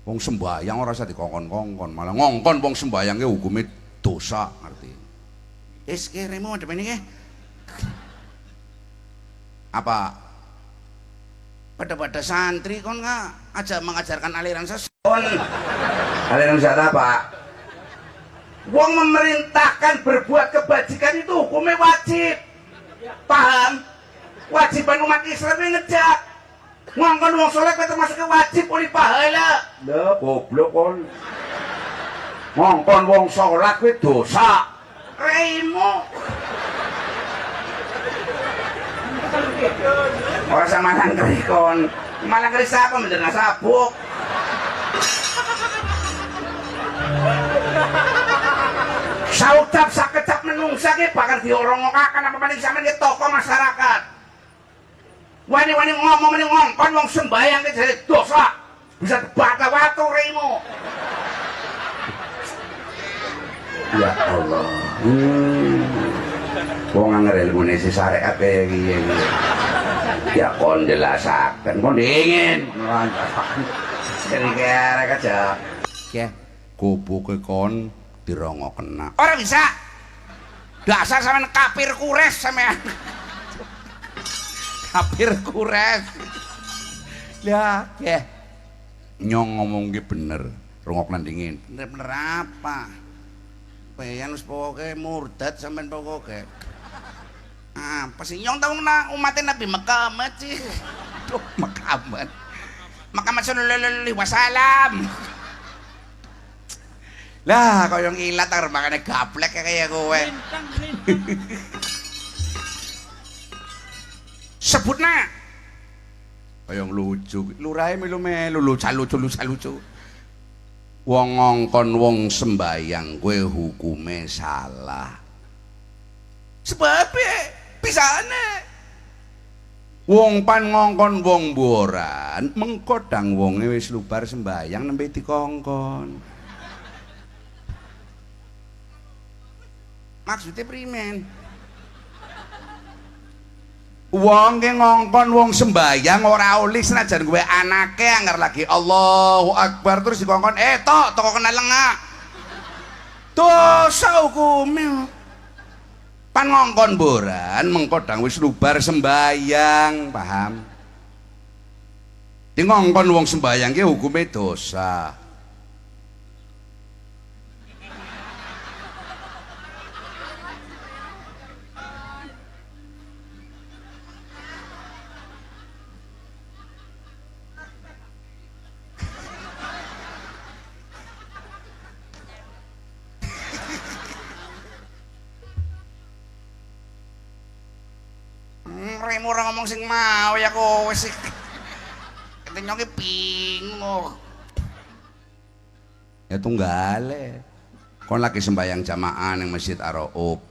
Wong sembayang ora usah dikongkon-kongkon, malah ngongkon wong sembayang ki hukume dosa, ngerti. Wis ki remo madhep ini ki. Apa? Pada-pada santri kon nggak aja mengajarkan aliran sesat. Aliran sesat apa? Wong memerintahkan berbuat kebajikan itu hukumnya wajib. Paham? Wajiban umat Islam ini ngejak. Ngongkon wong soleh kowe termasuk wajib oleh pahala. Lah goblok kon. Ngongkon wong sholat kowe dosa. Reimu. Ora sama malang keri kon. Malang keri sapa menderna sabuk. Saucap sakecap menungsa ki bakal diorongokaken apa maning sampeyan ki tokoh masyarakat. Wani-wani ngomong meni ngongkon wong sembayang ki jare dosa. Bisa dibata watu reimu. Ya Allah. Wong anger ilmune si syariat kaya iki. Ya kon jelasaken, kon dingin. Kira-kira aja. Ya, goboke kon dirongokena. Ora bisa. Dasar sampean kafir kures sampean. Kafir kures. Lah, ya. Nyong ngomong ki bener, rungokna dingin. Bener-bener apa? Peyan wis pokoke murtad sampean pokoke. Apa sih nyong tau na umatnya Nabi Muhammad sih. Duh, Muhammad. Muhammad sallallahu alaihi wasallam. Lah kaya ngilat arep makane gaplek kaya kowe. Sebutna. Kaya lucu. Lurahe melu-melu lucu lucu lucu. Wong ngongkon wong sembayang kowe hukume salah. Sebabe bisane. Wong pan ngongkon wong boran, mengko dang wonge wis lubar sembayang nembe dikongkon. Maksudnya primen? Wong ki ngongkon wong sembayang ora oleh senajan kowe anake anggar lagi Allahu Akbar terus dikongkon tok toko kena lengak. Dosa hukume. Pan ngongkon boran mengko dang wis lubar sembayang, paham? Di ngongkon wong sembayang ki hukume dosa. Remo ora ngomong sing mau ya kowe sih. Kete nyong ki bingung. Ya tunggale. Kon lagi sembayang jamaah ning Masjid Ar-Raub.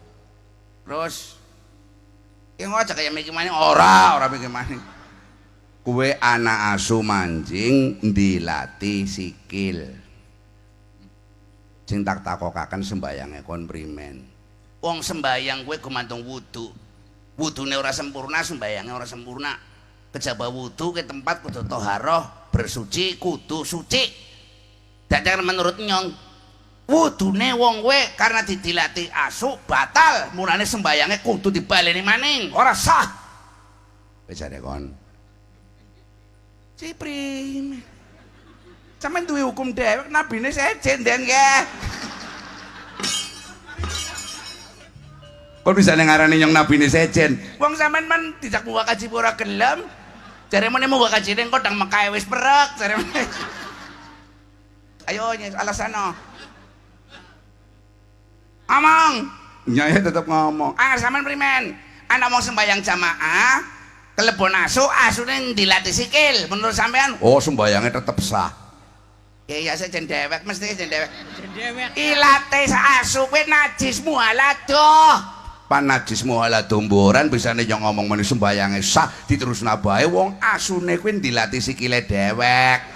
Terus ya aja kaya mikir maning ora mikir maning. Kowe anak asu mancing ndilati sikil. Sing tak takokaken sembayange kon primen. Wong sembayang kowe gumantung wudu. Wudune ora sempurna, sembayange ora sempurna. Kejaba wudu ke tempat kudu toharoh, bersuci, kudu suci. Dadar menurut nyong, wudune wong kowe karena didilati asu batal, mulane sembayange kudu dibaleni maning, ora sah. Wis jare kon. Ciprim. Sampeyan duwe hukum dhewek, nabine sejen den nggih. Kon bisa ngarani nyong nabine sejen. Wong sampean men dijak buka kaji ora gelem. Jare mene munggah kaji ning kodang Mekah wis perek jare. Ayo alasano. Omong. Nyai tetep ngomong. Ah sampean primen? Ana wong sembayang jamaah kelebon asu, asune ndilati sikil. Menurut sampean? Oh, sembayange tetep sah. Ya ya sejen dewek mesti sejen dewek. Sejen dewek. Ilate asu kuwi najis muhaladoh. Pan najis muhaladoh mboran bisane yo ngomong meni sembayange sah diterusna bae wong asune kuwi ndilati sikile dewek.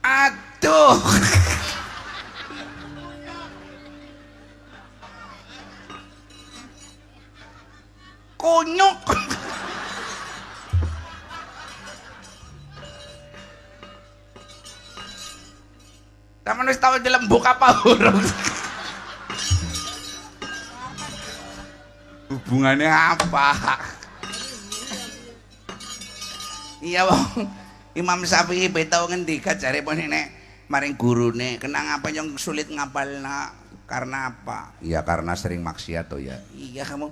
Aduh. Kunyuk. Sampeyan wis tau dilembuk apa urung? Hubungannya apa? Iya wong Imam Syafi'i be tau ngendika jare pun nek maring gurune, kenang apa yang sulit ngapalna karena apa? Iya karena sering maksiat toh ya. Iya kamu.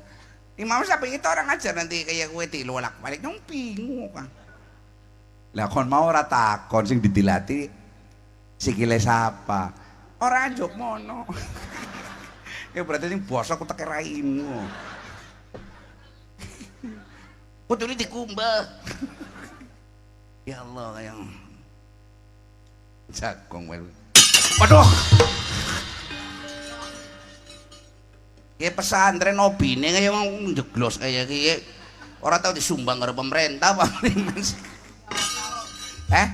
Imam Syafi'i itu orang ajar nanti kayak gue dilolak-balik nyong bingung kan. Lah kon mau ora takon sing didilati sikile sapa? Ora njok mono. Ya berarti sing bosok uteke raimu. Kudune dikumbah. Ya Allah kayak jagong wae. Waduh. Ya pesantren obine kaya wong njeglos kaya iki. Ora tau disumbang karo pemerintah apa. Eh?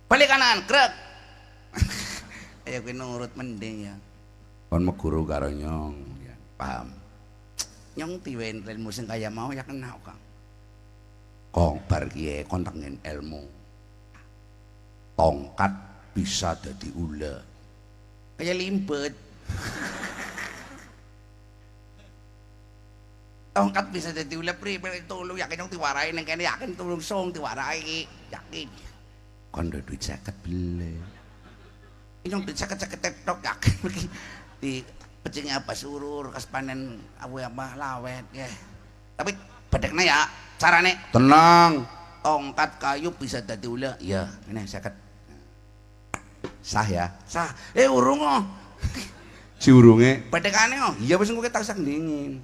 Balik kanan, grek. Ayo kowe nurut mending ya. Kon meguru karo nyong, ya, paham. Nyong tiwen ilmu sing kaya mau ya kena Kang. Kong bar kiye kon tengen ilmu. Tongkat bisa dadi ula. Kaya limpet. Tongkat bisa dadi ula priwe tolong yakin nyong diwarai ning kene yakin tulung sung diwarai yakin. Kon duwe duit 50 bele. Nyong duit 50 tok yakin iki di pecingnya apa surur kas panen abu apa lawet ya. Tapi bedekna ya carane tenang. Tongkat kayu bisa dadi ula. Iya, ini 50. Sah ya? Sah. Eh urung oh. Si urunge bedekane oh. Iya wis engko tak sak dingin.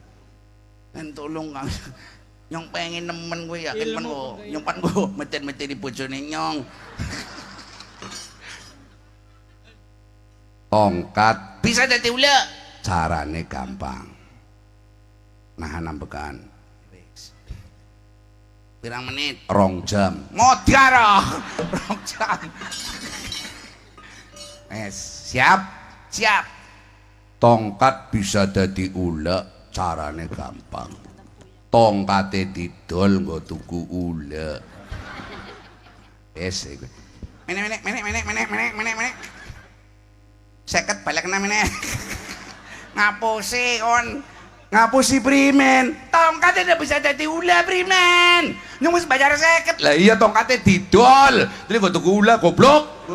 Kan tolong Kang. Nyong pengen nemen kowe yakin men kok. Nyong pan kok meten-meteni bojone nyong. Tongkat bisa dadi ula. Carane gampang. Nahan ambekan. Wis. Pirang menit? 2 jam. Modar. 2 jam. Wes, siap? Siap. Tongkat bisa dadi ula, carane gampang. Tongkate didol nggo tuku ula. Wes iku. Mene mene mene mene mene mene mene mene. 50 balekna mene. Ngapusi kon. Ngapusi primen. Tongkate ndak bisa dadi ula primen. Nyong wis bayar 50. Lah iya tongkate didol. Jadi nggo tuku ula goblok.